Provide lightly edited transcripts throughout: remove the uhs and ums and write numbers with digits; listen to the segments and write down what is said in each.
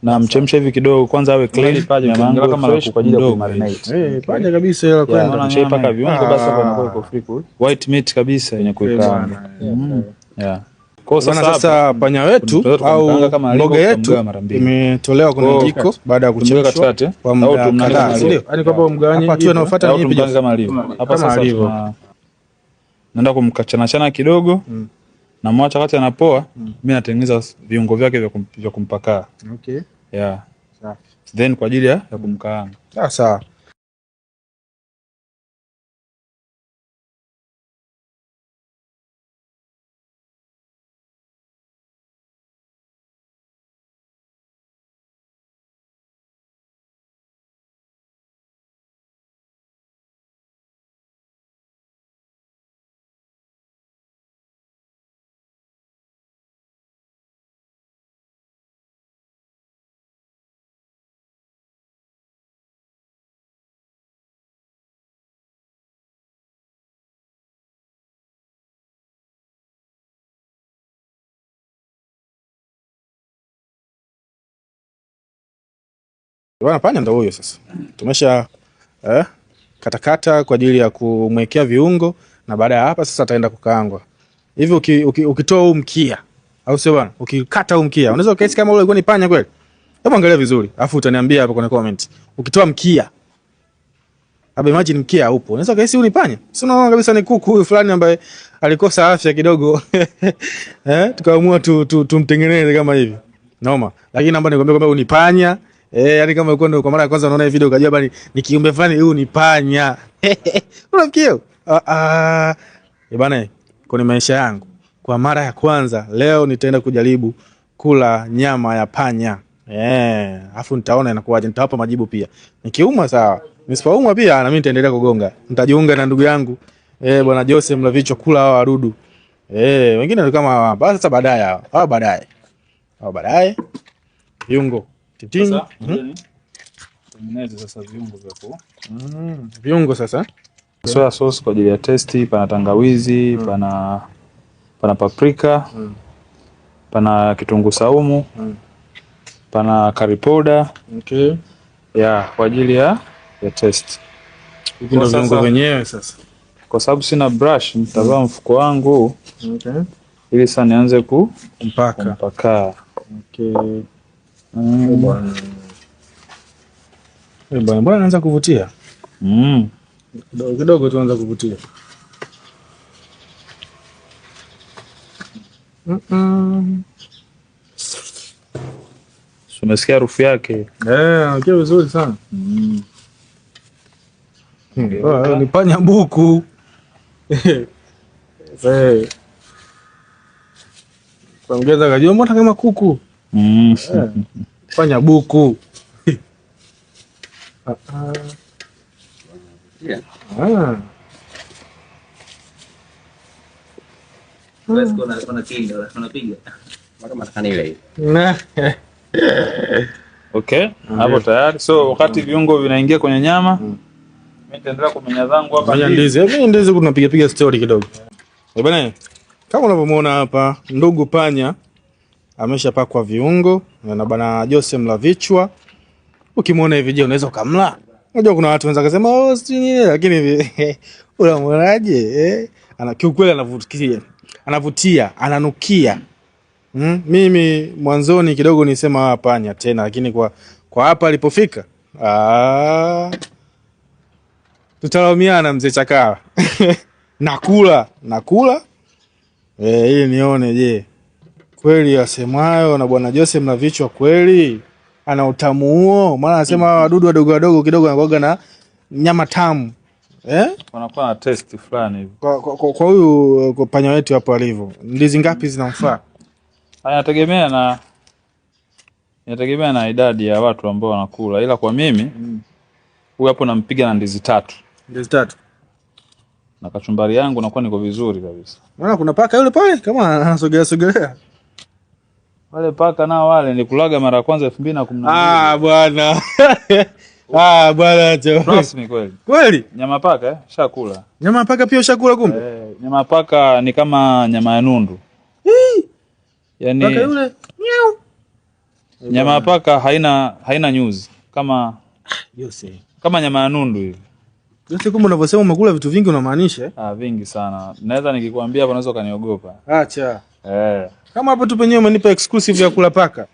Na mchemsha hivi kidogo kwanza awe clean, nyama yangu kama fresh kwa ajili ya kumarinate. Eh, panya kabisa hela kwenda. Mshaipaka viungo basi hapo Ah. inakuwa iko free white meat kabisa yenye kuikaanga. Bwana. Yeah. Kwa Bwana, sasa sasa panya wetu tunaweza tukamkaanga au kama alivyo, mboga yetu tukamgawa mara mbili. imetolewa kwenye Kwa- jiko baada ya tumweke kuchemshwa katikati, eh? kwa Au muda tumnani kadhaa, kama si ndio? alivyo. Yaani kwamba umgawanye Hapa hatua inayofuata Au ni ipi? tumkaange Jeff? kama alivyo. Hapa Kama sasa alivyo. naenda kumkachanachana kidogo na mwacha wakati anapoa, mimi natengeneza viungo vyake vya kumpakaa. Okay. Yeah. Safi. Then kwa ajili ya kumkaanga. Sawa sawa. Bwana, panya ndo huyo sasa. Tumesha katakata kwa ajili ya kumwekea viungo na baada ya hapa sasa ataenda kukaangwa. Hivi ukitoa huu mkia au sio bwana? Ukikata huu mkia unaweza ukahisi kama ule ulikuwa ni panya kweli? Hebu angalia vizuri, alafu utaniambia hapo kwenye comment. Ukitoa mkia, Aba imagine mkia upo. Unaweza ukahisi huyu ni panya. Si unaona kabisa ni kuku huyu fulani ambaye alikosa afya kidogo. Tukaamua tu tumtengeneze kama hivi. Noma. Lakini naomba nikwambie kwamba huyu ni panya. Yani kama ulikuwa ndio kwa mara ya kwanza unaona hii video ukajua bali ni kiumbe fulani huyu ni panya. Unafikia? Ah ah. Bana, kwenye maisha yangu kwa mara ya kwanza leo nitaenda kujaribu kula nyama ya panya. Afu nitaona inakuwaje, nitawapa majibu pia. Nikiumwa sawa, nisipoumwa pia na mimi nitaendelea kugonga. Nitajiunga na ndugu yangu bwana Jose Mlavichwa kula hawa wadudu. Wengine ni kama hawa. Basi sasa baadaye hawa. Hawa baadaye. Hawa baadaye. Viungo. Titing. Sasa tengeneze sasa viungo vya ku Viungo sasa. Soya sauce kwa ajili ya testi, pana tangawizi, pana paprika, pana kitunguu saumu, pana curry powder, Okay. ya kwa ajili ya test. Hivi ndio Kwa viungo sasa- vyenyewe sasa. Kwa sababu sina brush, nitavaa mfuko wangu Okay. ili sasa nianze Mpaka. kumpakaa. Okay. Bwana. Bwana, mbona anaanza kuvutia? Kidogo kidogo tuanza kuvutia. So, umesikia harufu yake? Ananukia vizuri sana. Ni panya buku. Kwa mgeza kajua mbona kama kuku. Panya buku. Yeah. Okay, hapo tayari. So wakati viungo vinaingia kwenye nyama, mimi nitaendelea kumenya zangu hapa. Fanya ndizi. Mimi ndizi tunapiga piga story kidogo. Bwana, kama unavyomuona hapa ndugu panya ameshapakwa viungo na bwana Jose Mlavichwa. Ukimuona hivi je, unaweza ukamla? Unajua kuna watu wanaweza kusema oh si nini, lakini hivi unamuonaje? Ana kiukweli anavutia. Anavutia, ananukia. Mimi mwanzoni kidogo nisema panya tena, lakini kwa hapa alipofika, tutalaumiana mzee Chakala. Nakula. Ili nione je kweli asemayo na bwana Jose Mlavichwa kweli ana utamu huo? Maana anasema wadudu wadogo wadogo kidogo wanakuwa na nyama tamu. Wanakuwa na taste fulani hivi. Kwa huyu kwa panya wetu hapo alivyo, ndizi ngapi zinamfaa? Inategemea na idadi ya watu ambao wanakula, ila kwa mimi huyu hapo nampiga na ndizi 3. Ndizi 3. Na kachumbari yangu nakuwa niko vizuri kabisa. Unaona kuna paka yule pale kama anasogelea sogelea. Wale paka nao wale nilikulaga mara ya kwanza 2012. Bwana. Bwana acha. Trust me kweli. Kweli? Nyama paka shakula. Nyama paka pia ushakula kumbe? Nyama paka ni kama nyama ya nundu. Paka yule. Miau. Nyama ya paka haina nyuzi kama Jose. kama nyama ya nundu hivi. Jose, kumbe unavyosema umekula vitu vingi unamaanisha? Eh? Ah, vingi sana. Naweza nikikwambia hapo unaweza ukaniogopa. Acha. Eh. Kama hapo tu penyewe umenipa exclusive ya kula paka.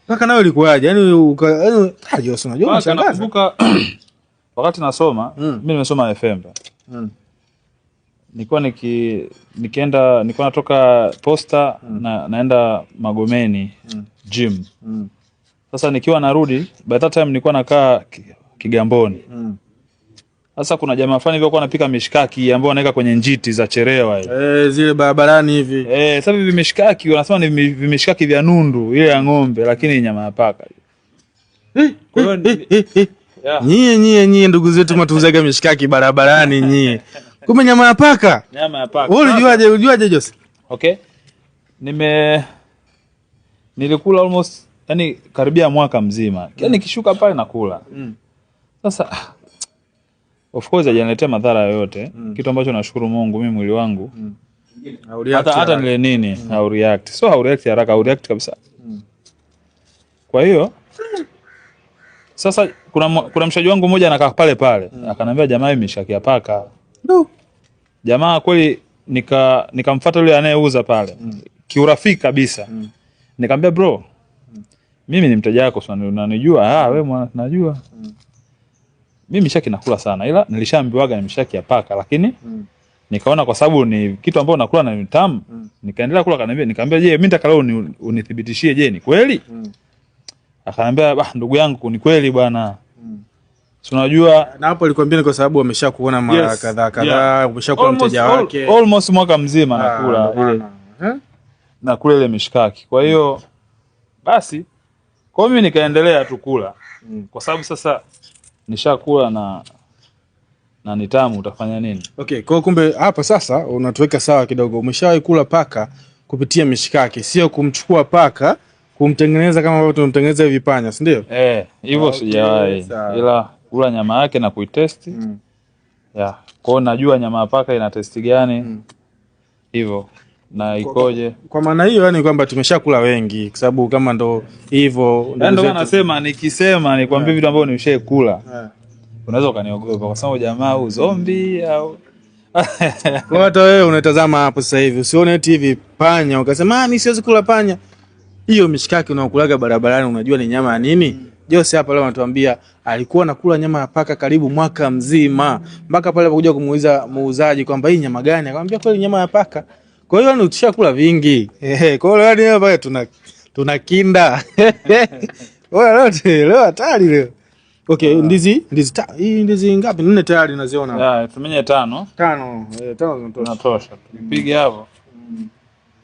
Paka nayo ilikuwaje? Yaani yaani Jose, unajua Paka unashangaza. nakumbuka wakati nasoma, mimi nimesoma FM. Nilikuwa nikienda nilikuwa natoka Posta na naenda Magomeni gym. Sasa nikiwa narudi, by that time nilikuwa nakaa Kigamboni. Sasa kuna jamaa fulani hivi alikuwa anapika mishikaki ambao anaweka kwenye njiti za cherewa hivi. Eh, zile barabarani hivi. Eh, sasa hivi mishikaki wanasema ni vimishikaki vya nundu ile ya ng'ombe, lakini nyama ya paka. Kwa hiyo yeah. Nyie ndugu zetu matuuzaga mishikaki barabarani nyie. Kumbe nyama ya paka. Nyama ya paka. Wewe ulijuaje Jose? Okay. Nilikula almost yani karibia mwaka mzima. Yaani nikishuka pale nakula. Sasa of course hajaniletea madhara yoyote. Kitu ambacho nashukuru Mungu mimi mwili wangu. Hata nile nini haureact. So haureact haraka, haureact kabisa. Kwa hiyo sasa kuna mshaji wangu mmoja anakaa pale pale. Akaniambia jamaa, hii mishikaki ya paka. No. Jamaa kweli nikamfuata yule anayeuza pale. Kiurafiki kabisa. Nikamwambia bro, mimi ni mteja wako, si unanijua? Ah, wewe mwana najua. Mimi mishikaki nakula sana, ila nilishaambiwaga ni mishikaki ya paka, lakini nikaona kwa sababu ni kitu ambacho nakula na ni tamu, nikaendelea kula. Nikamwambia je, mimi nataka leo unithibitishie, je ni kweli? Akaniambia bah, ndugu yangu ni kweli bwana. Si unajua Na hapo alikwambia ni kwa sababu ameshakuona mara Yes. kadhaa kadhaa, umeshakuwa mteja wake. Almost mwaka mzima nakula ile nakula ile mishikaki. Kwa hiyo basi, kwa hiyo mimi nikaendelea tu kula. Kwa sababu sasa nishakula na ni tamu, utafanya nini? Okay, kwa kumbe hapa sasa unatuweka sawa kidogo. Umeshawahi kula paka kupitia mishikaki, sio kumchukua paka kumtengeneza kama ambavyo tunamtengeneza hivi panya, si ndio? Eh, hivyo Okay, sijawahi. Ila kula nyama yake na kuitesti. Yeah. Kwa hiyo najua nyama ya paka ina testi gani. Hivyo na ikoje. Kwa maana hiyo yani kwamba tumeshakula wengi kwa sababu kama ndo hivyo Yaani ndio nasema nikisema nikwambie vitu ambavyo nimeshaikula. Unaweza ukaniogopa kwa sababu jamaa huu zombie au Kwa hata wewe unatazama hapo sasa hivi usione eti hivi panya ukasema ah, mimi siwezi kula panya. Hiyo mishikaki unaokulaga barabarani unajua ni nyama ya nini? Jose hapa leo anatuambia alikuwa anakula nyama ya paka karibu mwaka mzima, mpaka pale alipokuja kumuuliza muuzaji kwamba hii nyama gani, akamwambia kweli nyama ya paka. Kwa hiyo yani ukishakula vingi. Kwa hiyo yani hapa tuna kinda. Wewe leo hatari leo. Okay, ndizi hii ndizi ngapi? 4 tayari naziona. Yeah, tumenye 5. 5, 5 zinatosha. Zinatosha. Tupige hapo.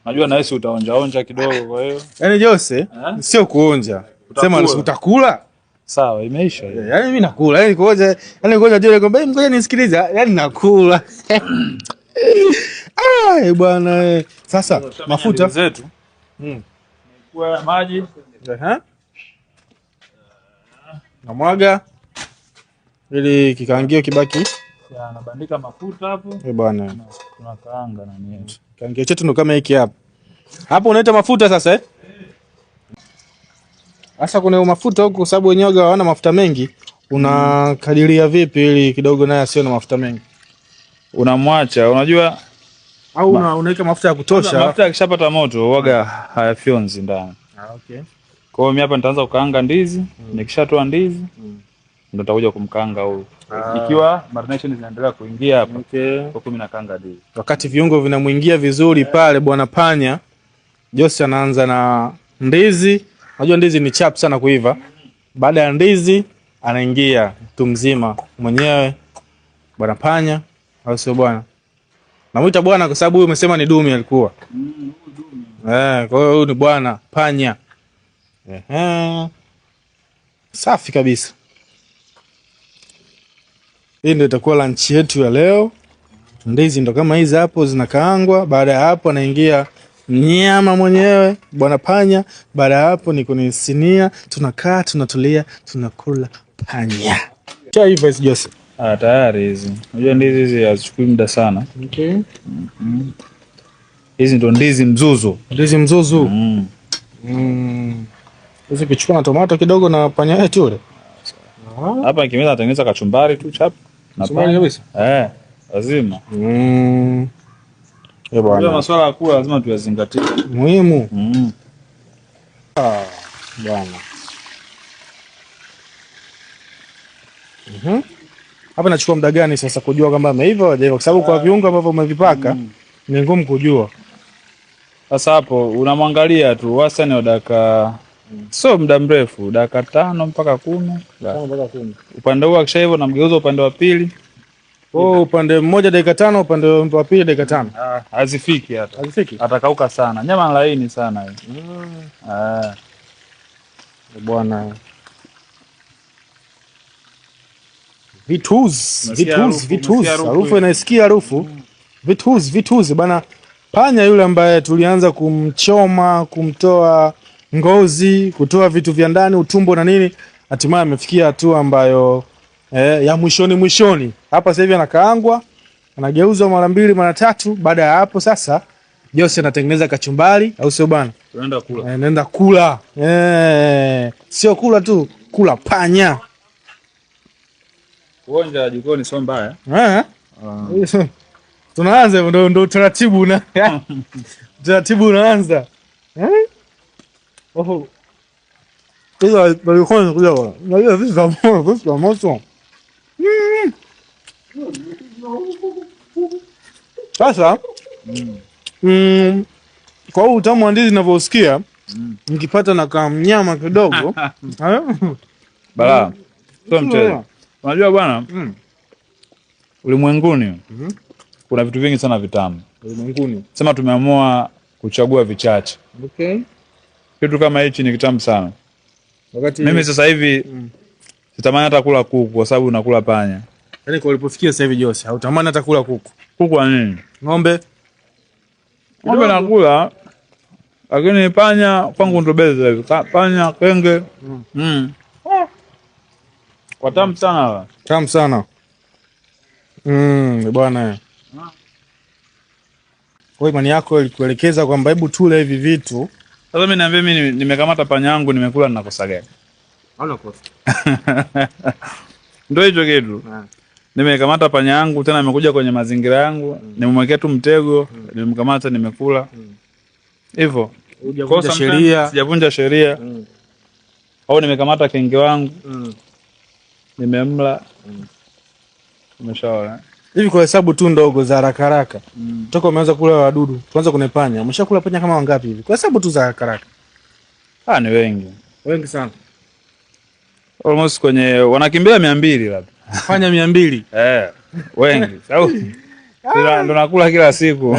Najua na wewe utaonja onja kidogo kwa hiyo. Yaani Jose, sio kuonja. Sema utakula. Sawa, imeisha hiyo. Yaani mimi nakula, yaani kuonja, yaani kuonja jole kwamba ngoja nisikilize, yaani nakula. Ah, bwana. Sasa mafuta zetu. Kwa maji. Namwaga ili kikaangio kibaki. Ya, nabandika mafuta hapo. Eh bwana. Tunakaanga nani yetu. Kikaangio chetu ndo kama hiki hapa. Hapo unaita mafuta sasa eh? Sasa kuna mafuta huko kwa sababu wenyewe hawana mafuta mengi. Unakadiria vipi ili kidogo naye asiwe na mafuta mengi? Unamwacha, unajua au unaweka mafuta ya kutosha? Mafuta yakishapata moto huaga hayafyonzi ndani. Ah, okay. Kwa hiyo mimi hapa nitaanza kukaanga ndizi, nikishatoa ndizi ndo nitakuja kumkaanga huyu. Ikiwa marination zinaendelea kuingia hapa. Okay. Kwa kumi nakaanga ndizi. Wakati viungo vinamuingia vizuri pale bwana panya, Jose anaanza na ndizi. Unajua ndizi ni chap sana kuiva. Baada ya ndizi anaingia mtu mzima mwenyewe bwana panya, au sio bwana? Namuita bwana kwa sababu huyu umesema ni dumi alikuwa. Kwa hiyo huyu ni bwana panya. Safi kabisa. Hii ndio itakuwa lunch yetu ya leo. Ndizi ndo kama hizi hapo zinakaangwa. Baada ya hapo anaingia nyama mwenyewe bwana panya. Baada ya hapo ni kwenye sinia, tunakaa tunatulia, tunakula panya. Chaiva hizi Jose. Ah, tayari hizi. Unajua ndizi hizi hazichukui muda sana. Okay. Hizi ndo ndizi mzuzu. Ndizi mzuzu. Hizi ukichukua na tomato kidogo na panya yetu yule. Hapa nikimaliza natengeneza kachumbari tu chap na Kachumbari panya. kabisa? Eh, lazima. Eh Unajua bwana. masuala ya kula lazima tuyazingatie. Muhimu. Mm. Bwana. Hapa nachukua muda gani sasa kujua kwamba ameiva au hajaiva? Kwa sababu kwa viungo ambavyo umevipaka ni ngumu kujua. Sasa hapo unamwangalia tu wastani wa dakika, sio muda mrefu, dakika 5 mpaka 10. Mpaka 10. Upande huu akishaiva unamgeuza upande wa pili. Oh, upande mmoja dakika 5, upande wa pili dakika 5. Ah, hazifiki hata. Hazifiki? Atakauka sana. Nyama laini sana hii. Ah. Bwana. Vituz, Unasikia vituz, harufu, vituz. unasikia harufu Harufu hiyo. inaisikia harufu. Vituz, vituz bana. Panya yule ambaye tulianza kumchoma, kumtoa ngozi, kutoa vitu vya ndani, utumbo na nini, hatimaye amefikia hatua ambayo ya mwishoni mwishoni. Hapa sasa hivi anakaangwa, anageuzwa mara mbili mara tatu. Baada ya hapo sasa Jose anatengeneza kachumbari, au sio bana? Tunaenda kula. Naenda kula. Sio kula tu, kula panya. Kuonja jikoni sio mbaya. Eh? Tunaanza hivyo, ndo utaratibu una. Utaratibu unaanza. Eh? Oho. Hizo walikuwa wanakuja bwana. Unajua vitu vya moto, vitu vya moto. Sasa kwa huu utamu wa ndizi ninavyosikia, nikipata na kamnyama kidogo. Balaa. Sio mchezo. Unajua bwana, ulimwenguni kuna vitu vingi sana vitamu. Ulimwenguni. Sema tumeamua kuchagua vichache. Okay. Kitu kama hichi ni kitamu sana. Wakati Mimi sasa hivi sitamani hata kula kuku kwa sababu nakula panya. Yaani kwa ulipofikia sasa hivi Jose, hautamani hata kula kuku. Kuku wa nini? Ng'ombe. Ng'ombe nakula, lakini panya kwangu ndo best hivi. Panya, kenge. Watamu sana hawa. Tamu sana. Bwana. Kwa imani yako ilikuelekeza kwamba hebu tule hivi vitu. Sasa mimi niambie, mimi nimekamata panya yangu nimekula, ninakosa gani? Hauna kosa. Ndio hicho kitu. Nimekamata panya yangu tena amekuja kwenye mazingira yangu, nimemwekea tu mtego, nimemkamata nimekula. Hivyo. Hujavunja sheria. Sijavunja sheria. Au nimekamata kenge wangu, nimemla. Umeshaona? Hivi kwa hesabu tu ndogo za haraka haraka. Toka umeanza kula wadudu, tuanze kwenye panya. Umeshakula panya kama wangapi hivi? Kwa hesabu tu za haraka haraka. Ah, ni wengi. Wengi sana. Almost kwenye wanakimbia 200 labda. Panya 200. Wengi. Sababu ndo nakula kila siku.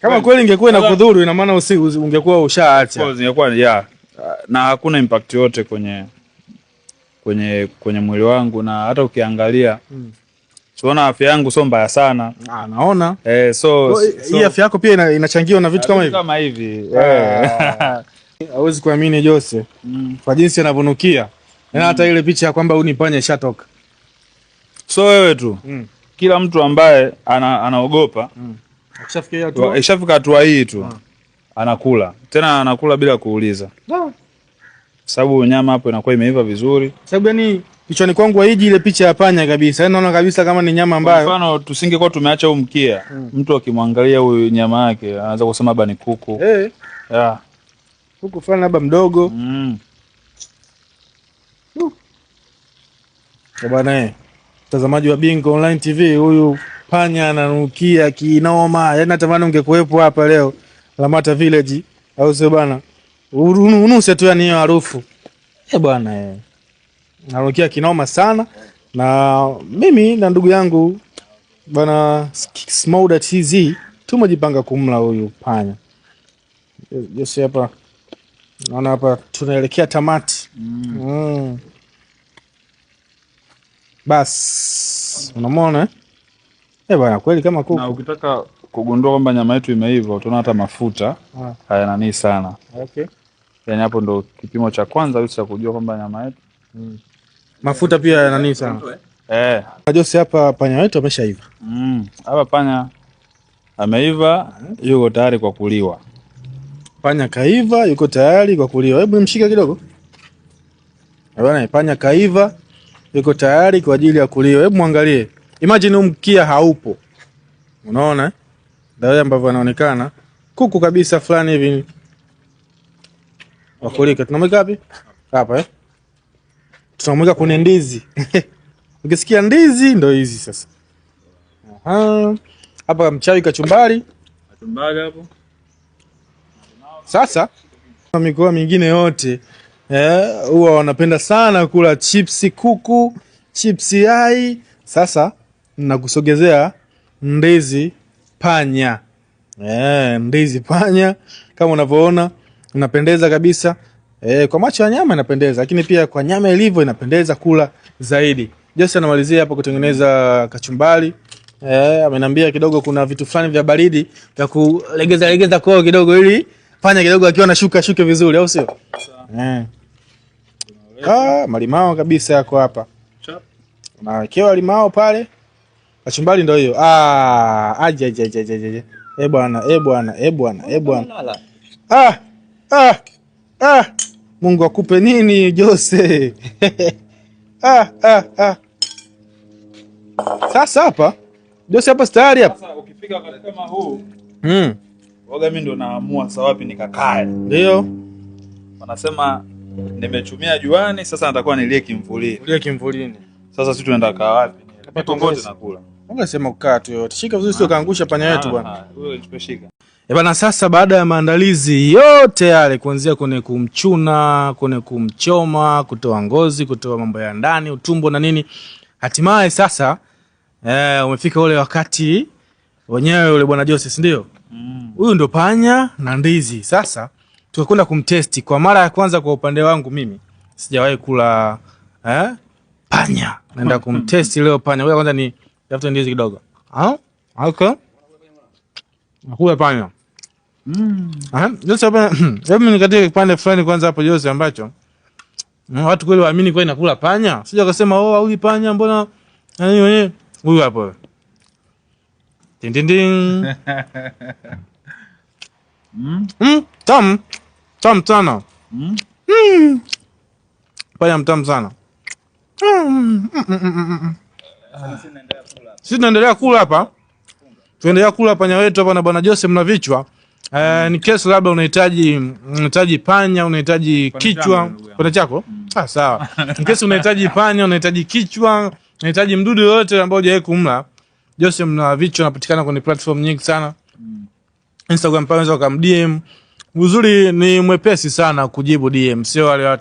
Kama kweli ingekuwa inakudhuru, ina maana ungekuwa ushaacha. Of course ingekuwa yeah. Na hakuna impact yote kwenye mwili wangu, na hata ukiangalia tunaona afya yangu sio mbaya sana. Ah, naona. So, Hii afya yako pia inachangiwa na vitu kama hivi. Kama hivi. Hauwezi kuamini Jose. Kwa jinsi anavyonukia. Na hata ile picha ya kwamba huyu ni panya ishatoka. So wewe tu. Kila mtu ambaye anaogopa Akishafikia hatua. Ikishafika hatua hii tu anakula. Tena anakula bila kuuliza. Sababu nyama hapo inakuwa imeiva vizuri. Sababu yani kichwani kwangu haiji ile picha ya panya kabisa. Yaani naona kabisa kama ni nyama ambayo. Kwa mfano tusingekuwa tumeacha huu mkia, mtu akimwangalia huyu nyama yake anaweza kusema labda ni kuku. Yeah. Kuku fulani labda mdogo. Bwana mtazamaji wa Bingo Online TV, huyu panya ananukia kinoma. Yaani natamani ungekuwepo hapa leo Lamata Village, au sio bwana? Unuse tu yani hiyo harufu. Bwana Ananukia kinoma sana. Na mimi na ndugu yangu bwana Smolda TZ tumejipanga kumla huyu panya. Jose hapa naona hapa tunaelekea tamati. Bas, unamwona eh? Bwana kweli kama kuku. Na ukitaka kugundua kwamba nyama yetu imeiva utaona hata mafuta haya nani sana. Okay. Yaani hapo ndo kipimo cha kwanza kabisa kujua kwamba nyama yetu Mafuta pia yana nini sana. Jose hapa panya wetu ameshaiva. Hapa panya ameiva, yuko tayari kwa kuliwa. Panya kaiva, yuko tayari kwa kuliwa. Hebu nimshike kidogo. Bwana, panya kaiva, yuko tayari kwa ajili ya kuliwa. Hebu muangalie. Imagine huu mkia haupo. Unaona eh? Ndio ambavyo anaonekana. Kuku kabisa fulani hivi. Wakulika. Tunamweka wapi? Hapa eh? Tunamweka kwenye ndizi. Ukisikia ndizi ndo hizi sasa. Aha. Hapa mchawi kachumbari. Kachumbari hapo. Sasa mikoa mingine yote huwa wanapenda sana kula chipsi kuku, chipsi yai. Sasa nakusogezea ndizi panya. Ndizi panya kama unavyoona inapendeza kabisa. Kwa macho ya nyama inapendeza, lakini pia kwa nyama ilivyo inapendeza kula zaidi. Jose anamalizia hapa kutengeneza kachumbari. Ameniambia kidogo kuna vitu fulani vya baridi vya kulegeza legeza koo kidogo ili panya kidogo akiwa anashuka shuke vizuri, au sio? Ah, malimao kabisa yako hapa. Unawekewa limao pale. Kachumbari ndio hiyo. Ah, aje aje aje aje. Eh bwana, eh bwana, eh bwana, eh bwana. Ah, ah, ah. Mungu akupe nini Jose? Ah, ah, ah. Sasa hapa Jose hapa tayari hapa. Sasa ukifika wakati kama huu, waga mimi ndo naamua sasa wapi nikakae. Ndio. Wanasema nimechumia juani, sasa natakuwa nilie kimvulini. Ulie kimvulini. Sasa sisi tunaenda kaa wapi? Hapa Popote nakula. Ungesema kukaa tu yote. Shika vizuri sio kaangusha panya wetu bwana. Wewe chukua. Bana, sasa baada ya maandalizi yote yale kuanzia kwenye kumchuna, kwenye kumchoma, kutoa ngozi, kutoa mambo ya ndani, utumbo na nini, hatimaye sasa umefika ule wakati wenyewe ule bwana Jose, si ndio? Huyu ndo panya na ndizi. Sasa tukakwenda kumtesti kwa mara ya kwanza. Kwa upande wangu mimi sijawahi kula panya. Naenda kumtesti leo panya. Ngoja kwanza ni tafute ndizi kidogo. Ah? Okay. Nakula panya. Jose hapa, hebu nikatie kipande fulani kwanza hapo Jose ambacho watu kweli waamini kweli nakula panya. Sija akasema oh, hauli panya mbona nani wenyewe. Huyu hapo. Ding ding ding. Tamu. Tamu sana. Panya mtamu sana. Sisi tunaendelea kula hapa. Tunaendelea kula panya wetu hapa na bwana Jose mna vichwa. Ni kesi labda unahitaji panya, unahitaji kichwa. Panya chako? Ah, sawa. Ni kesi unahitaji panya, unahitaji kichwa, unahitaji mdudu yoyote ambao hujawahi kumla. Jose mna vichwa anapatikana kwenye platform nyingi sana. Instagram pale unaweza ukamdm. Uzuri ni mwepesi sana kujibu DM, sio wale watu